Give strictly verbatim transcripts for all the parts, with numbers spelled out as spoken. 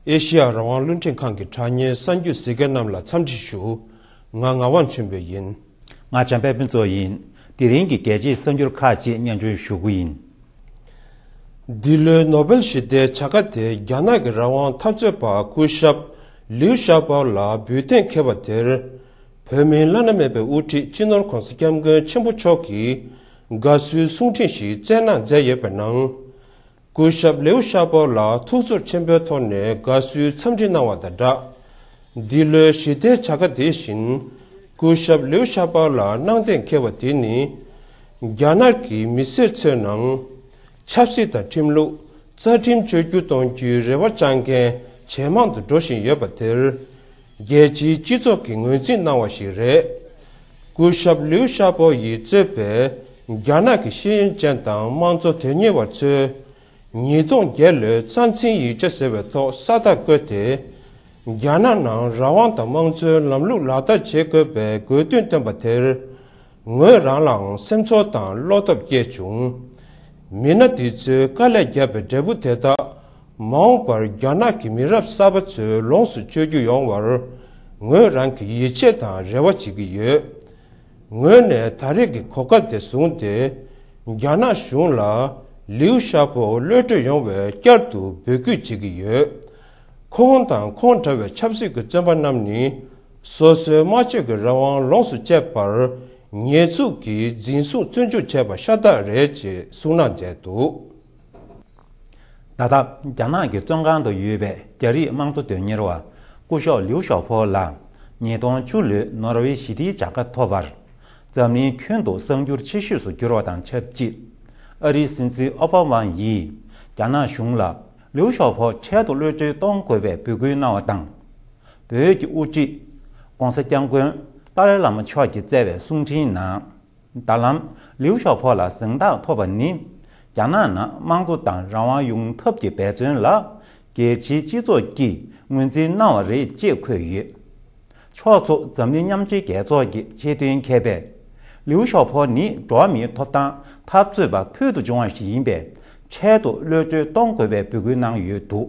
ཨེ་ཤི་ཡ་རང་དབང་རླུང་འཕྲིན་ཁང་གི་དྲ་བརྙན་གསར་འགྱུར་གཟིགས་མཁན་རྣམས་ལ་འཚམས་འདྲི་ཞུ། ང་ངག་དབང་ཆོས་འཕེལ་ཡིན། ང་བྱམས་པ་ཕུན་ཚོགས་ཡིན། དེ་རིང་གི་རྒྱལ་སྤྱིའི་གསར་འགྱུར་ཁག་ཅིག་སྙན་སྒྲོན་ཞུ་གི་ཡིན། འདི་ལོའི་ནོ་བེལ་ཞི་བདེའི་བྱ་དགའ་དེ་རྒྱ་ནག་གི་རང་དབང་འཐབ་རྩོད་པ་སྐུ་ཞབས་ལིའུ་ཞའོ་པོ་ལ་འབུལ་གཏན་འཁེལ་བ་དེར། བོད་མིའི་བླ་ན་མེད་པའི་དབུ་ཁྲིད་སྤྱི་ནོར་༧གོང་ས་༧སྐྱབས་མགོན་ཆེན་པོ་མཆོག་གིས་དགའ་བསུའི་གསུང་འཕྲིན་ཞིག་བསྩལ་གནང་མཛད་ཡོད་པའི་ནང་། སྐུ་ཞབས་ལིའུ་ཞའོ་པོ་ལ་ཐུགས་ཚོར་ཆེན་པོའི་ཐོག་ནས་དགའ་བསུའི་འཚམས་འདྲི་གནང་བ་དང་སྦྲགས། འདི་ལོའི་ཞི་བདེའི་བྱ་དགའ་དེ་བཞིན། སྐུ་ཞབས་ལིའུ་ཞའོ་པོ་ལ་གནང་གཏན་འཁེལ་བ་དེ་ནི། རྒྱ་ནག་གི་མི་སེར་ཚོའི་ནང་། ཆབ་སྲིད་དང་ཁྲིམས་ལུགས་རྩ་ཁྲིམས་བཅོས་བསྒྱུར་གཏོང་རྒྱུའི་རེ་བ་བཅངས་མཁན་ཇེ་མང་དུ་འགྲོ་བཞིན་ཡོད་པ་དེར། རྒྱལ་སྤྱིའི་སྤྱི་ཚོགས་ཀྱིས་ངོས་འཛིན་གནང་བ་ཞིག་རེད། སྐུ་ཞབས་ལིའུ་ཞའོ་པོ་ཡིས་གཙོས་པའི་རྒྱ་ནག་གི་ཤེས་ཡོན་ཅན་དང་དམངས་གཙོ་དོན་གཉེར་བ་ཚོས། ཉིས་སྟོང་བརྒྱད་ལོའི་རྩ་འཛིན་ཡིག་ཆ་ཟེར་བའི་ཐོག་ས་རྟགས་བཀོད་དེ། རྒྱ་ནག་ནང་རང་དབང་དང་དམངས་གཙོའི་ལམ་ལུགས་ལག་བསྟར་བྱེད་དགོས་པའི་དགོས་འདུན་བཏོན་པ་དེར། ངོས་རང་ལའང་སེམས་ཚོར་དང་བློ་སྟོབས་སྐྱེས་བྱུང་། མི་སྣ་འདི་ཚོས་དཀའ་ལས་བརྒྱབ་པའི་འབྲས་བུ་དེ་དག་མ་འོངས་པར་རྒྱ་ནག་གི་མི་རབས་གསར་པ་ཚོས་ལོངས་སུ་སྤྱོད་རྒྱུ་ཡོང་བར། ངོས་རང་གིས་ཡིད་ཆེས་དང་རེ་བ་བྱེད་ཀྱི་ཡོད། ངོས་ནས་ད་རེས་ཀྱི་གོ་སྐབས་དེ་བཟུང་སྟེ། རྒྱ་ནག་གཞུང་ལ་ལིའུ་ཞའོ་པོ་གློད་གྲོལ་ཡོང་བའི་བསྐྱར་དུ་འབོད་སྐུལ་བྱེད་ཀྱི་ཡོད། ཁོང་དང་ཁོང་འདྲ་བའི་ཆབ་སྲིད་ཀྱི་བཙོན་པ་རྣམས་ནི། སོ་སོའི་སྨྲ་བརྗོད་ཀྱི་རང་དབང་ལོངས་སུ་སྤྱད་པར། ཉེས་འཛུགས་ཀྱིས་འཛིན་བཟུང་བཙོན་འཇུག་བྱས་པ་ཤ་སྟག་རེད་ཅེས་གསུངས་གནང་མཛད་འདུག། ད་ལྟ་རྒྱ་ནག་གི་བཙོན་ཁང་དུ་ཡོད་པའི་རྒྱ་རིགས་དམངས་གཙོ་དོན་གཉེར་བ་སྐུ་ཞབས་ལིའུ་ཞའོ་པོ་ལགས་ཉིས་སྟོང་བཅུ་ལོའི་ནོར་ཝེ་ཞི་བདེའི་བྱ་དགའ་ཐོབ་པར། འཛམ་གླིང་ཁྱོན་དུ་གསར་འགྱུར་ཆེ་ཤོས་སུ་གྱུར་བ་དང་ཆབས་ཅིག། ཨ་རིའི་སྲིད་འཛིན་ཨོ་བྷ་མ་ཡིས་རྒྱ་ནག་གཞུང་ལ་ལིའུ་ཞའོ་པོ་འཕྲལ་དུ་གློད་གྲོལ་གཏོང་དགོས་པའི་འབོད་སྐུལ་གནང་བ་དང་། བོད་ཀྱི་དབུ་ཁྲིད་༧གོང་ས་༧སྐྱབས་མགོན་ཏཱ་ལའི་བླ་མ་མཆོག་གིས་བསྩལ་བའི་གསུང་འཕྲིན་ནང་། ད་ལམ་ལིའུ་ཞའོ་པོ་ལ་གཟེངས་རྟགས་ཐོབ་པ་ནི། རྒྱ་ནག་ནང་དམངས་གཙོ་དང་རང་དབང་ཡོང་ཐབས་ཀྱི་འབད་བརྩོན་ལ་རྒྱལ་སྤྱིའི་སྤྱི་ཚོགས་ཀྱིས་ངོས་འཛིན་གནང་བ་རེད་ཅེས་འཁོད་ཡོད། ཕྱོགས་མཚུངས་འཛམ་གླིང་མཉམ་འབྲེལ་རྒྱལ་ཚོགས་ཀྱི་ཆེས་མཐོའི་མཁས་པས། ལིའུ་ཞའོ་པོ་ནི་འགྲོ་བ་མིའི་ཐོབ་ཐང་འཐབ་རྩོད་པ་ཕུལ་དུ་བྱུང་བ་ཞིག་ཡིན་པས། འཕྲལ་དུ་གློད་གྲོལ་གཏོང་དགོས་པའི་འབོད་སྐུལ་གནང་ཡོད་འདུག།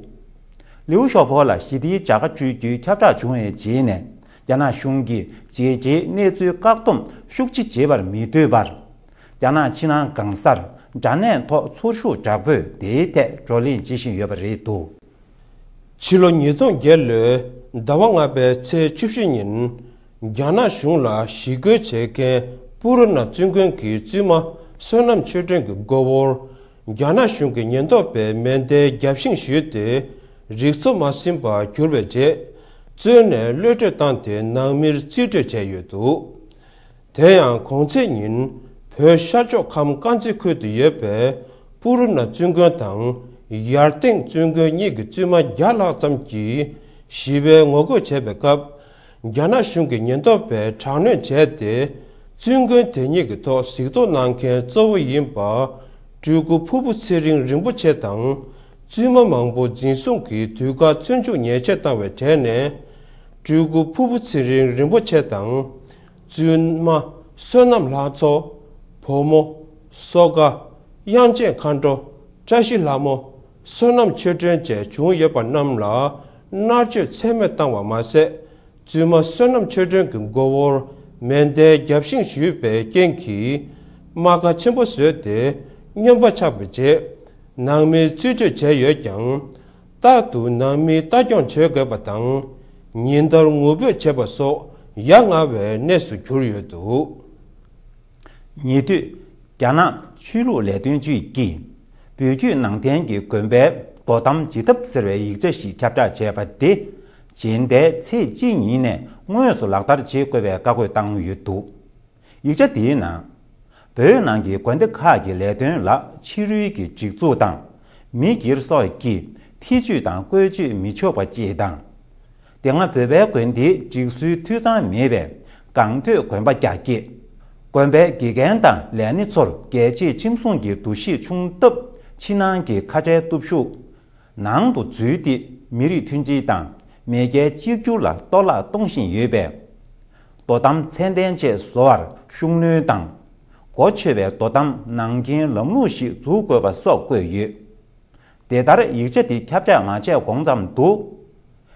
ལིའུ་ཞའོ་པོ་ལ་ཞི་བདེའི་བྱ་དགའ་སྤྲོད་རྒྱུའི་ཁྱབ་བསྒྲགས་བྱུང་བའི་རྗེས་ནས། རྒྱ་ནག་གཞུང་གིས་རྗེས་འབྲེལ་གནས་ཚུལ་བཀག་སྡོམ་ཤུགས་ཆེ་བྱེད་པར་མི་འདོད་པར། རྒྱ་ནག་ཕྱི་ནང་གང་སར་དྲ་གནས་ཐོག་ཚོར་ཤུགས་དྲག་པོས་དེའི་ཐད་བགྲོ་གླེང་བྱེད་བཞིན་ཡོད་པ་རེད་འདུག། ཕྱི་ལོ་ཉིས་སྟོང་བརྒྱད་ལོའི་ཟླ་བ་ལྔ་པའི་ཚེས་བཅུ་བཞི་ཉིན། རྒྱ་ནག་གཞུང་ལ་ཞི་རྒོལ་བྱེད་མཁན་པུ་རུ་ན་བཙུན་དགོན་གྱི་བཙུན་མ་བསོད་ནམས་ཆོས་སྒྲོན་གྱི་མགོ་བོར། རྒྱ་ནག་གཞུང་གི་ཉེན་རྟོག་པས་མེ་མདའི་རྒྱབ་ཤིང་གཞུས་ཏེ། རིག་འཚོ་མ་ཟིན་པར་གྱུར་བའི་རྗེས། བཙོན་ནས་གློད་གྲོལ་བཏང་སྟེ་ནང་མིར་རྩིས་སྤྲོད་བྱས་ཡོད་འདུག། དེ་ཡང་གོང་ཚེས་ཉིན། བོད་ཤར་ཕྱོགས་ཁམས་དཀར་མཛེས་ཁུལ་དུ་ཡོད་པའི་པུ་རུ་ན་བཙུན་དགོན་དང་ཡར་སྟེང་བཙུན་དགོན་གཉིས་ཀྱི་བཙུན་མ་བརྒྱ་ལྷག་ཙམ་གྱིས་ཞི་བའི་ངོ་རྒོལ་བྱས་པའི་སྐབས། རྒྱ་ནག་གཞུང་གི་ཉེན་རྟོག་པས་དྲག་གནོན་བྱས་ཏེ། བཙུན་དགོན་དེ་གཉིས་ཀྱི་ཐོག་གཟིགས་རྟོག་གནང་མཁན་གཙོ་བོ་ཡིན་པ། སྤྲུལ་སྐུ་ཕུར་བུ་ཚེ་རིང་རིན་པོ་ཆེ་དང་། བཙུན་མ་མང་པོ་འཛིན་བཟུང་གིས་དུས་བཀག་བཙོན་འཇུག་ཉེས་ཆད་བཏང་བའི་གྲས་ནས། སྤྲུལ་སྐུ་ཕུར་བུ་ཚེ་རིང་རིན་པོ་ཆེ་དང་། བཙུན་མ་བསོད་ནམས་ལྷ་མཚོ། བུ་མོ། སོ་དགའ། དབྱངས་ཅན་མཁའ་འགྲོ། བཀྲ་ཤིས་ལྷ་མོ། བསོད་ནམས་ཆོས་སྒྲོན་བཅས་བྱུང་ཡོད་པ་རྣམས་ལ་མནར་གཅོད་ཚད་མེད་བཏང་བ་མ་ཟད། བཙུན་མ་བསོད་ནམས་ཆོས་སྒྲོན་གྱི་མགོ་བོར་མེ་མདའི་རྒྱབ་ཤིང་གཞུས་པའི་རྐྱེན་གྱིས་རྨ་ཁ་ཆེན་པོ་བཟོས་ཏེ་སྨྱོན་པ་ཆགས་པའི་རྗེས། ནང་མིར་རྩིས་སྤྲོད་བྱས་ཡོད་ཀྱང་། རྟག་ཏུ་ནང་མིའི་ལྟ་སྐྱོང་བྱེད་དགོས་པ་དང་། ཉིན་ལྟར་ངུ་འབོད་བྱེད་པ་སོགས་ཡ་ང་བའི་གནས་སུ་གྱུར་ཡོད་འདུག། ཉེ་དུས། རྒྱ་ནག་ཆོས་ལུགས་ལས་དོན་ཅུས་ཀྱིས། བོད་བརྒྱུད་ནང་བསྟན་གྱི་དགོན་པའི་དོ་དམ་བྱེད་ཐབས་ཟེར་བའི་ཡིག་ཆ་ཞིག་ཁྱབ་བསྒྲགས་བྱས་པ་དེ། སྦྱིན་བདག་ཚེས་གཅིག་ཉིན་ནས་དངོས་སུ་ལག་བསྟར་བྱེད་དགོས་པའི་བཀའ་བཀོད་བཏང་ཡོད་འདུག། ཡིག་ཆ་དེའི་ནང་། བོད་ནང་གི་དགོན་སྡེ་ཁག་གི་ལས་དོན་ལ་ཕྱི་རོལ་གྱི་སྒྲིག་འཛུགས་དང་། མི་སྒེར་སོགས་ཀྱིས་ཐེ་ཇུས་དང་བཀོལ་སྤྱོད་མི་ཆོག་པ་བཅས་དང་། དེ་སྔ་བོད་པའི་དགོན་སྡེའི་སྒྲིག་སྲོལ་འཐུས་ཚང་མེད་པའི་གང་ཐོས་དགོན་པ་རྒྱ་སྐྱེད། དགོན་པའི་དགེ་རྒན་དང་ལས་སྣེ་ཚོར་རྒྱལ་གཅེས་ཁྲིམས་སྲུང་གི་འདུ་ཤེས་ཆུང་སྟབས་ཕྱི་ནང་གི་ཁ་བྲལ་སྟོབས་ཤུགས། ནང་དུ་འཛུལ་ཏེ་མི་རིགས་མཐུན་སྒྲིལ་དང་མེས་རྒྱལ་གཅིག་གྱུར་ལ་གཏོར་བརླག་གཏོང་བཞིན་ཡོད་པས། དོ་དམ་ཚད་ལྡན་བཅས་བཟོ་བར་ཤུགས་སྣོན་དང་། གོ་ཆོད་པའི་དོ་དམ་ནང་རྐྱེན་ལམ་ལུགས་ཤིག་འཛུགས་དགོས་པ་སོགས་བཀོད་ཡོད། དེ་ལྟར་ཡིག་ཆ་འདི་ཁྱབ་བསྒྲགས་མ་བྱས་གོང་ཙམ་དུ།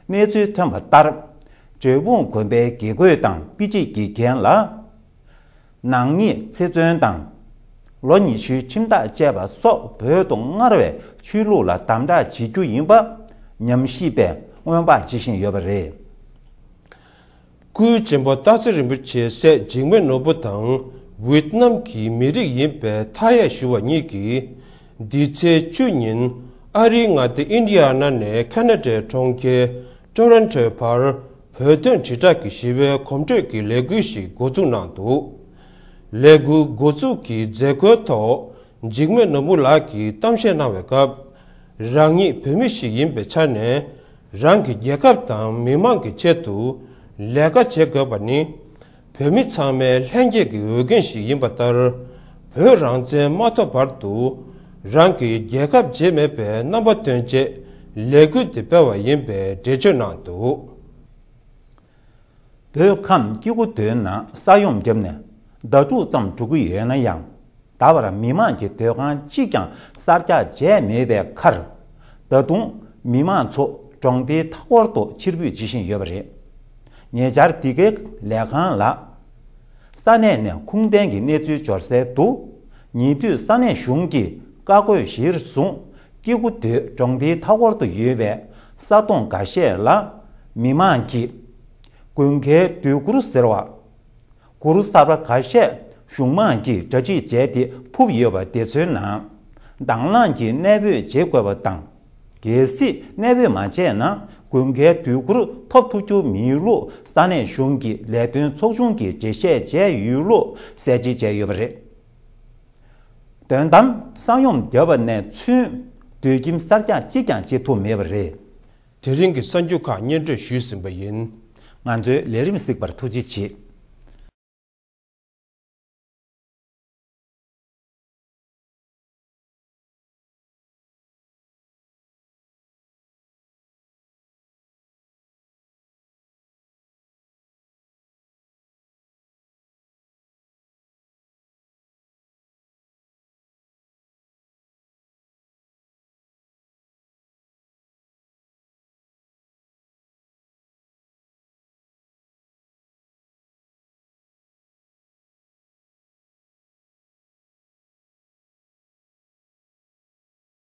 གནས་ཚུལ་ཐོན་པ་ལྟར། འབྲས་སྤུངས་དགོན་པའི་དགེ་བསྐོས་དང་པེ་ཅིང་དགེ་རྒན་ལ། ནག་ཉེས་ཚེ་བཙོན་དང་། ལོ་ཉི་ཤུའི་ཁྲིམས་ཐག་བཅད་པ་སོགས་བོད་དུ་སྔར་བས་ཆོས་ལུགས་ལ་དམ་དྲག་བྱེད་རྒྱུ་ཡིན་པ་ཉམས་ཞིབ་པས་སྔོན་དཔག་བྱེད་བཞིན་ཡོད་པ་རེད། སྐུའི་སྦྱིན་པ་སྟག་འཚེར་རིན་པོ་ཆེའི་སྲས་འཇིགས་མེད་ནོར་བུ་དང་ཝེད་ནམ་གྱི་མི་རིགས་ཡིན་པའི་ཐ་ཡ་ཞུ་བ་གཉིས་ཀྱིས། འདི་ཚེས་བཅུ་ཉིན་ཨ་རིའི་མངའ་སྡེ་ཨིན་ཌི་ཡ་ན་ནས་ཁ་ན་ཌའི་གྲོང་ཁྱེར་ཊོ་རོན་ཊོའི་བར་བོད་དོན་དྲིལ་བསྒྲགས་ཀྱི་ཞི་བའི་གོམ་བགྲོད་ཀྱི་ལས་འགུལ་ཞིག་འགོ་འཛུགས་གནང་འདུག་ལས་འགུལ་འགོ་འཛུགས་ཀྱི་མཛད་སྒོའི་ཐོག་འཇིགས་མེད་ནོར་བུ་ལགས་ཀྱིས་གཏམ་བཤད་གནང་བའི་སྐབས། རང་ཉིད་བོད་མི་ཞིག་ཡིན་པའི་ཆ་ནས། རང་གི་རྒྱལ་ཁབ་དང་མི་མང་གི་ཆེད་དུ་ལས་ཀ་བྱེད་དགོས་པ་ནི། བོད་མི་ཚང་མའི་ལྷན་སྐྱེས་ཀྱི་འོས་འགན་ཞིག་ཡིན་པ་ལྟར། བོད་རང་བཙན་མ་ཐོབ་བར་དུ། རང་གི་རྒྱལ་ཁབ་བརྗེད་མེད་པའི་རྣམ་པ་སྟོན་ཆེད་ལས་འགུལ་འདི་སྤེལ་བ་ཡིན་པའི་འགྲེལ་བརྗོད་གནང་འདུག་བོད་ཁམས་སྐྱེ་རྒུ་མདོའི་ནང་ས་ཡོམ་བརྒྱབ་ནས་ཟླ་དྲུག་ཙམ་འགྲོ་གི་ཡོད་ན་ཡང་། ད་བར་མི་མང་གི་སྡོད་ཁང་གཅིག་ཀྱང་གསར་རྒྱག་བྱས་མེད་པའི་ཁར། ད་དུང་མི་མང་ཚོ་གྲོང་སྡེའི་མཐའ་འཁོར་དུ་ཕྱིར་འབུད་བྱེད་བཞིན་ཡོད་པ་རེད། ཉེ་ཆར་འདི་གའི་ལས་ཁང་ལ། ས་གནས་ནས་ཁུངས་ལྡན་གྱི་གནས་ཚུལ་འབྱོར་གསལ་དུ། ཉེ་དུས་ས་གནས་གཞུང་གིས་བཀའ་བཀོད་གཞིར་བཟུང་སྐྱེ་རྒུ་མདོའི་གྲོང་སྡེའི་མཐའ་འཁོར་དུ་ཡོད་པའི་ས་སྟོང་འགའ་ཤས་ལ་མི་མང་གིས་དགུན་ཁའི་སྡོད་གུར་ཟེར་བ། གུར་གསར་པ་ཁ་ཤས་གཞུང་མང་གིས་གྲ་སྒྲིག་བྱས་ཏེ་ཕུབ་ཡོད་པ་དེ་ཚོའི་ནང་དང་བླངས་ཀྱིས་གནས་སྤོས་བྱེད་དགོས་པ་དང་། གལ་སྲིད་གནས་སྤོས་མ་བྱས་ན་དགུན་ཁའི་སྡོད་གུར་ཐོབ་ཐུབ་རྒྱུ་མེད་ལུགས་ས་གནས་གཞུང་གི་ལས་དོན་ཚོགས་ཆུང་གིས་འགྲེལ་བཤད་བྱས་ཡོད་ལུགས་གསལ་བརྗོད་བྱས་ཡོད་པ་རེད། དོན་དམ་ས་ཡོམ་བརྒྱབ་པ་ནས་ཚུན་སྡོད་ཁྱིམ་གསར་རྒྱག་གཅིག་ཀྱང་བྱེད་ཐུབ་མེད་པ་རེད། དེ་རིང་གི་གསར་འགྱུར་ཁག་སྙན་སྒྲོན་ཞུས་ཟིན་པ་ཡིན། ང་ཚོའི་ལས་རིམ་གཟིགས་པར་ཐུགས་རྗེ་ཆེ།